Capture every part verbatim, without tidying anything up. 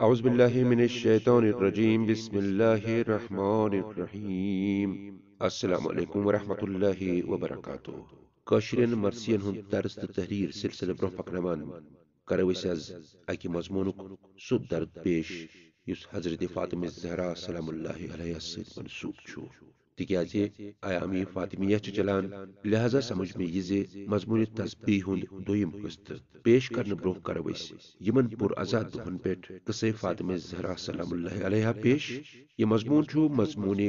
اعوذ باللہ من الشیطان الرجیم، بسم اللہ الرحمن الرحیم۔ السلام علیکم ورحمۃ اللہ وبرکاتہ۔ کٲشرٮ۪ن مرثین ہُنٛد درس تہٕ تحریر سلسلہٕ برٛونٛہہ پکناوان کرو أسۍ از اکہِ مضموٗنُک سُہ درد پیش یُس حضرت فاطمہ زہرا سلام اللہ علیہا سۭتۍ منسوب چھُ۔ تِکیازِ ایام فاطمیہ چھِ چلان، لہذا سمجھ مےٚ یہِ زِ مضموٗنِ تسبیح ہُنٛد دوٚیِم قسطہٕ پیش کرنہٕ برٛونٛہہ کرو أسۍ یِمن پُر عزا دۄہن پٮ۪ٹھ قصے فاطمہ زہرا سلام اللہ علیہا پیش۔ یہِ مضموٗن چھُ مضموٗنِ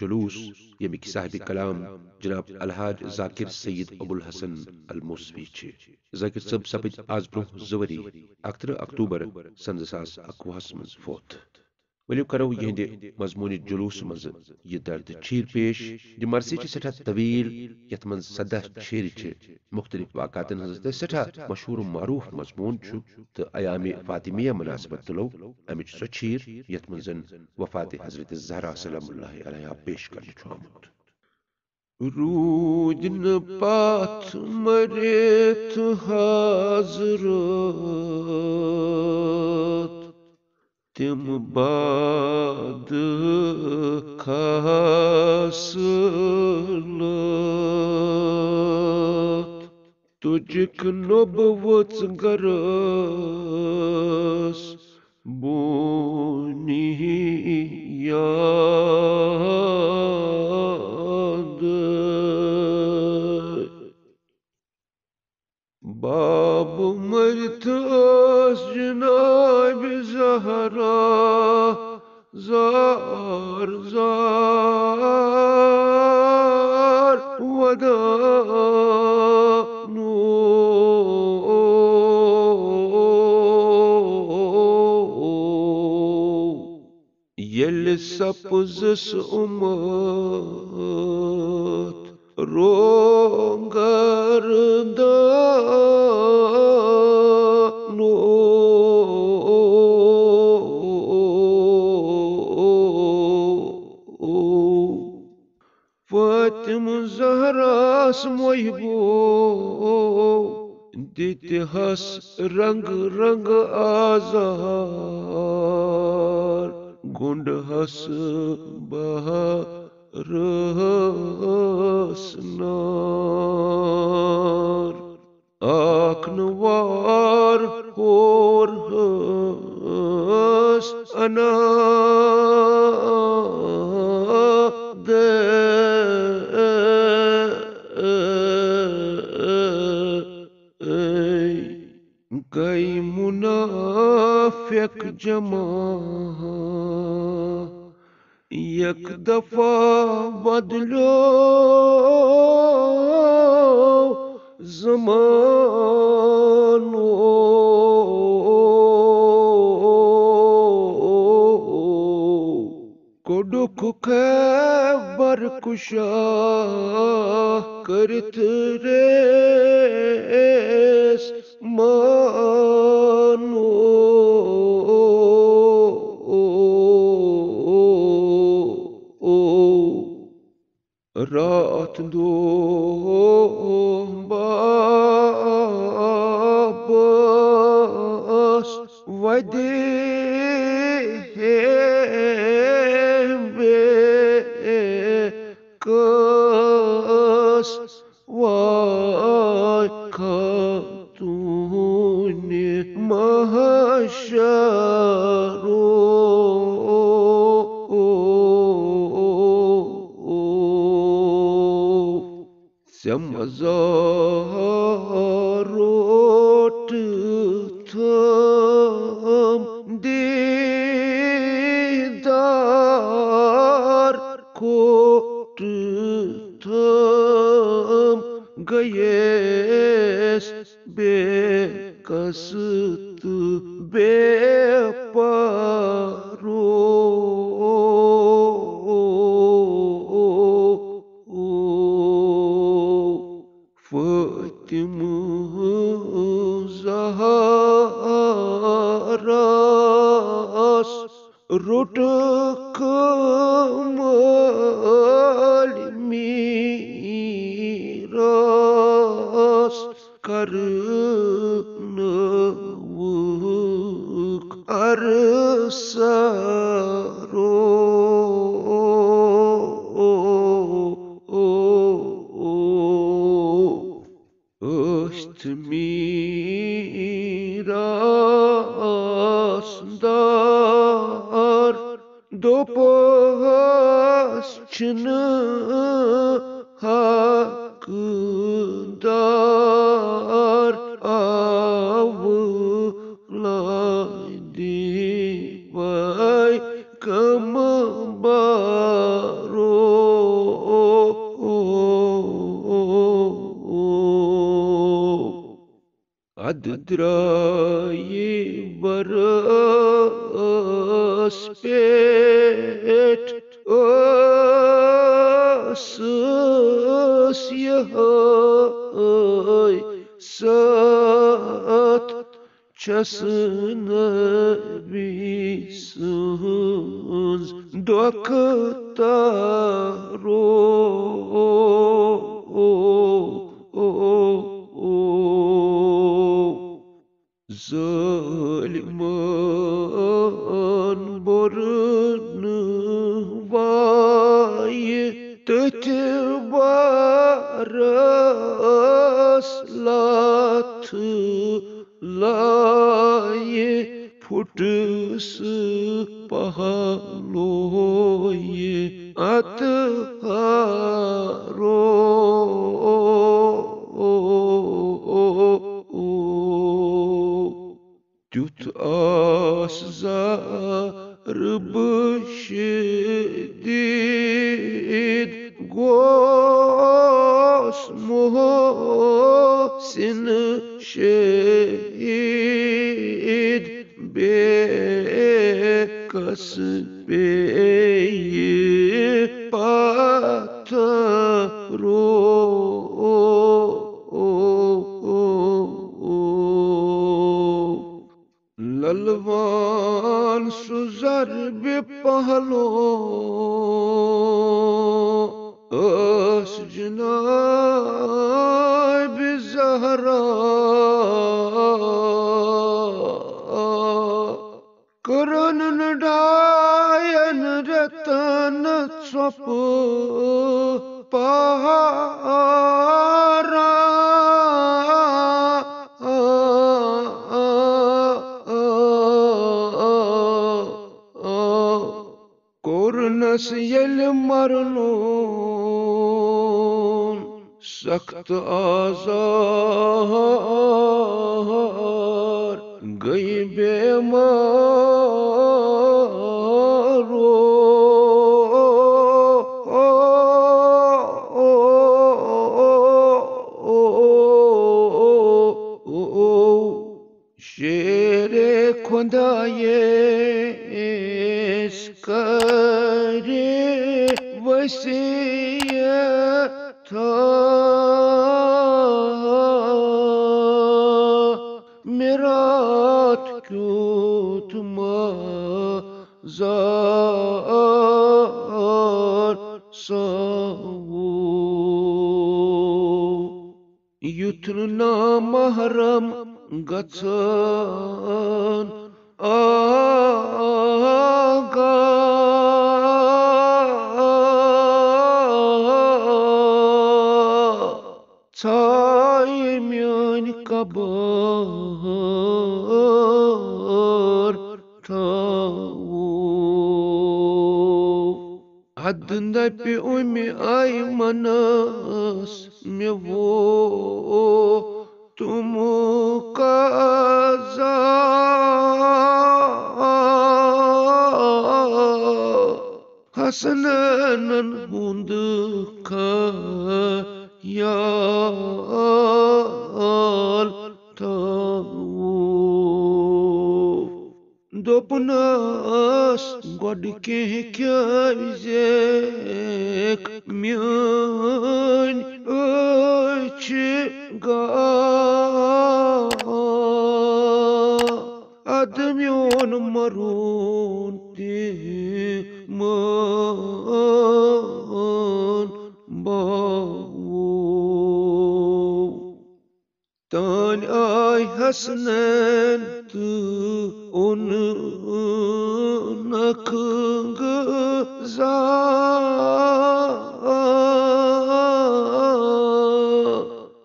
جلوس، ییٚمِکۍ صاحب کلام جناب الحاج ذاکر سید ابوالحسن الموسوی چھِ۔ ذاکر صٲب سپٕدۍ از برٛونٛہہ زٕ ؤری، اکترٕہ اکتوبر سنہٕ زٕ ساس اکوُہس منٛز فوت۔ ؤلِو کرو یِہنٛدِ مضموٗنِ جلوس منٛز یہِ درد چھیٖر پیش۔ یہِ مرثی چھِ سٮ۪ٹھاہ طویل، یتھ منٛز سداہ چھیرِ چھِ، مختلف واقعاتن ہٕنٛز تہٕ سٮ۪ٹھاہ مشہوٗر و معروٗف مضموٗن چھُ، تہٕ ایام فاطمیہ مناسبت تُلو امِچ سۄ چھیٖر یتھ منٛز زن وفات حضرت زہرا سلام اللہ علیہا پیش کرنہٕ چھُ آمُت۔ روٗدۍ نہٕ پتھ مٔرِتھ حضرت تِم بعد خصلت۔ تُجِکھ نوٚب ؤژھ گرس بونہِ یاد۔ باب مٔرِتھ ٲس جناب زہرا زار زار ودانو۔ ییٚلہِ سپزس اُمت روگردانو۔ فاطمہ زہراس محبوب دِتہس رنگ رنگ آزار، گنڈہس بہرس نار۔ آکھ نہٕ وار ہور ہس انا دے۔ گٔے منافق جمع، یک دفعہ بدلیو زمانو۔ کوٚڈُکھ خیبر کشا کٔرِتھ ریس مانو۔ راتھ دۄہ بابس وَدِ ہے بے کس واے خاتون محشرو۔ ژےٚ مزار روٚٹ تھم دیٖدار کوٚٹ تھم گٔیَس بے کس تہٕ بے پارو۔ فاطمہ زہراس روٚٹُکھ مٲلۍ میٖراث، کرنٲوٕکھ عرض چھِنہٕ حقدار اولادی پیغمبرو۔ ادٕ درٛایہِ برس پٮ۪ٹھ ٲسٕس یِہوٚے ستھ، چھَس نبی سٕنٛز ڈۄکھ تارو۔ ظٲلمن بوٚرنہٕ وایہِ تٔتھۍ بارس لتھ لایہِ، پھُٹس پہلویہِ اطہارو۔ تیُتھ آس ضربہٕ شدیٖد، گوس محسن شہیٖد، بیکس پیٚیہِ پتھرو۔ للوان سُہ ضربِ پہلو، ٲس جناب زہرا۔ کٔرٕن نہٕ ڈاین رٮ۪تن ژۄپہٕ پہارا۔ کوٚرنس ییٚلہِ مرنون سخت آزار، گٔے بیمار۔ شیرِ خۄدایس کرِ وصیت، میرات کیُتھ مزار ساوو۔ یُتھ نہٕ نامحرم گژھن آگاہ، ژھایہِ میٲنۍ قبر تھاوو۔ ادٕ دپہِ اُمہِ ایمنس مےٚ ووتمُت قضا۔ حسنینن ہُنٛد خیال تھاوو۔ دوٚپنَس، گۄڈٕ کینٛہہ کھیٲوزیکھ میٲنۍ أچھ گاش۔ ادٕ میون مرُن تہِ مٲن باوو۔ تانۍ آے حسنین تہٕ اوٚننکھ غذا۔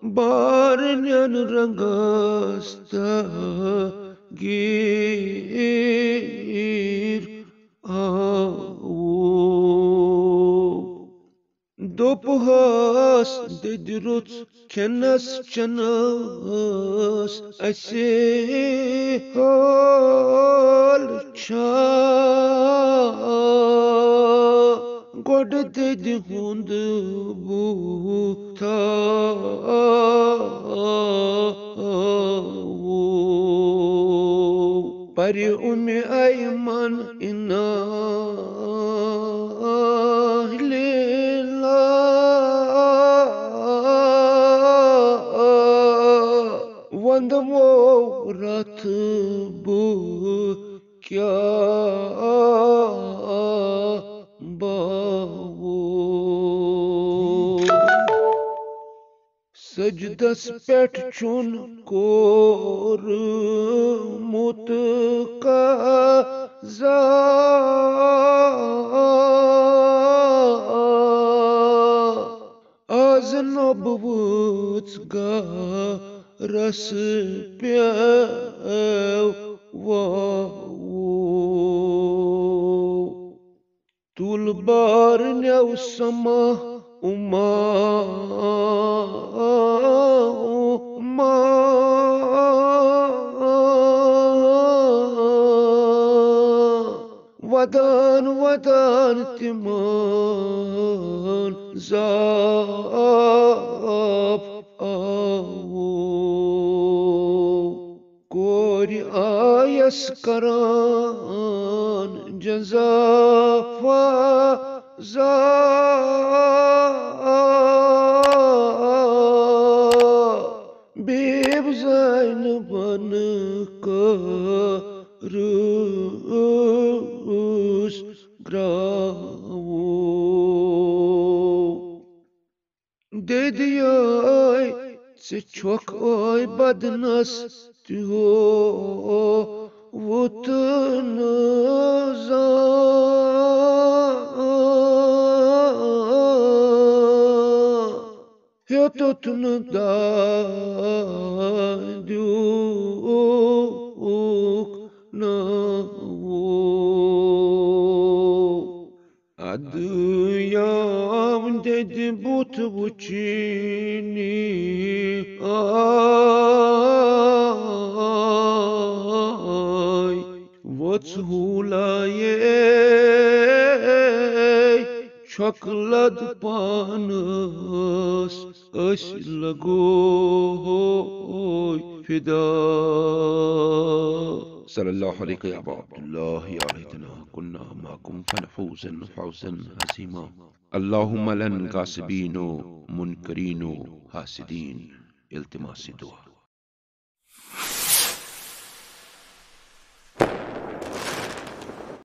بارنٮ۪ن رنگس تغییر آوو۔ دوٚپہَس، دٔدِ رُژ کھٮ۪نَس چٮ۪نَس اَسہِ حال چھا؟ گۄڈٕ دٔدِ ہُنٛد بوٗتھا پرِ اُمہِ ایمن انا لیلا۔ وندمو رتھ بہٕ کیٛاہ باوو؟ سجدس پٮ۪ٹھ چھُن کوٚرمُت قضا۔ از نوٚب وٲژ گرس پٮ۪وو۔ تُل بار نیو سما اُما، اُما۔ ودان ودان تِمن زاپ آوو۔ کورِ آیس کران جزا فضا۔ بیب زینبن کٔرٕس گراوو۔ دٔدیٲے ژٕ چھۄکھ ٲے بدنس تہِ ہو وُتھ نہٕ زانٛہہ۔ ہیوٚتُتھ نہٕ دادیُک ناوو۔ ادٕ یام دٔدِ بُتھ وُچھِنی آے۔ وٲژ ہوٗلایے چھۄکہٕ لد پانس، أسۍ لگو فدا۔ صلی اللہ علیک یا ابا عبداللہ، یا لیتنا کنا معکم فنفوز فوزا عظیما۔ اللہم لعن غاصبین و منکرین و حاسدین۔ التماس دعا۔